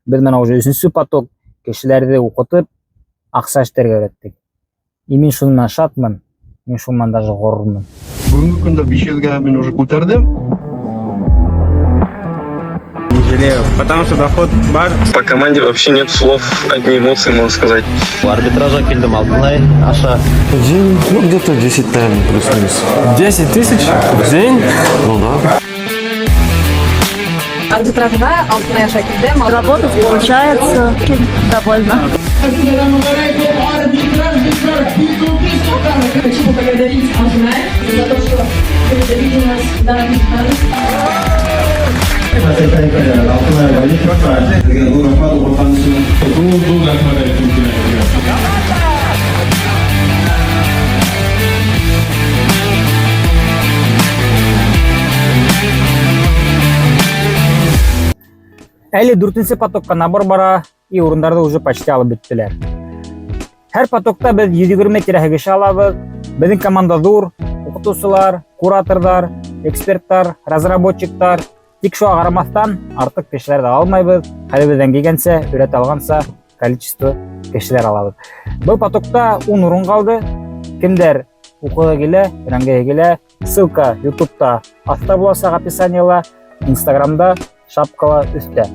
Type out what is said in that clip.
Беҙ бына уже өсөнсө поток кешеләрҙе уҡытып, аҡса эшләргә өйрәттек. И мин шуның менән шатмын, мин шуның менән даже ғорурмын. Бөгөнгө көндә 500-гә мин уже күтәрҙем. Не жалею, потому что доход бар. По команде вообще нет слов, одни эмоции, можно сказать. Арбитражға килдем Алтынай аша. День, ну, где-то 10, наверное, плюс-минус. 10 тысяч в день? Ну да. Арбитражға Алтынай аша килдем. Работать получается, довольна. Хочу поблагодарить Алтынай за то, что передавили нас на арбитраж. Әле дүртенсе потокка набор бара, и урындарҙы уже почти алып бөттөләр. Һәр потокта беҙ 120 тирәһе кеше алабыҙ. Беҙҙең команда ҙур, уҡытыусылар, кураторҙар, эксперттар, разработчиктар. Тик шуға ҡарамаҫтан, артыҡ кешеләрҙе алмайбыҙ. Хәлебеҙҙән килгәнсә, өйрәтә алғанса количество кешеләр алабыҙ. Был потокта 10 урын ҡалды. Кемдәр уҡығы килә, өйрәнгеһе килә, ссылка YouTube'та аҫта буласаҡ описаниела, Инстаграмда шапкала өҫтә.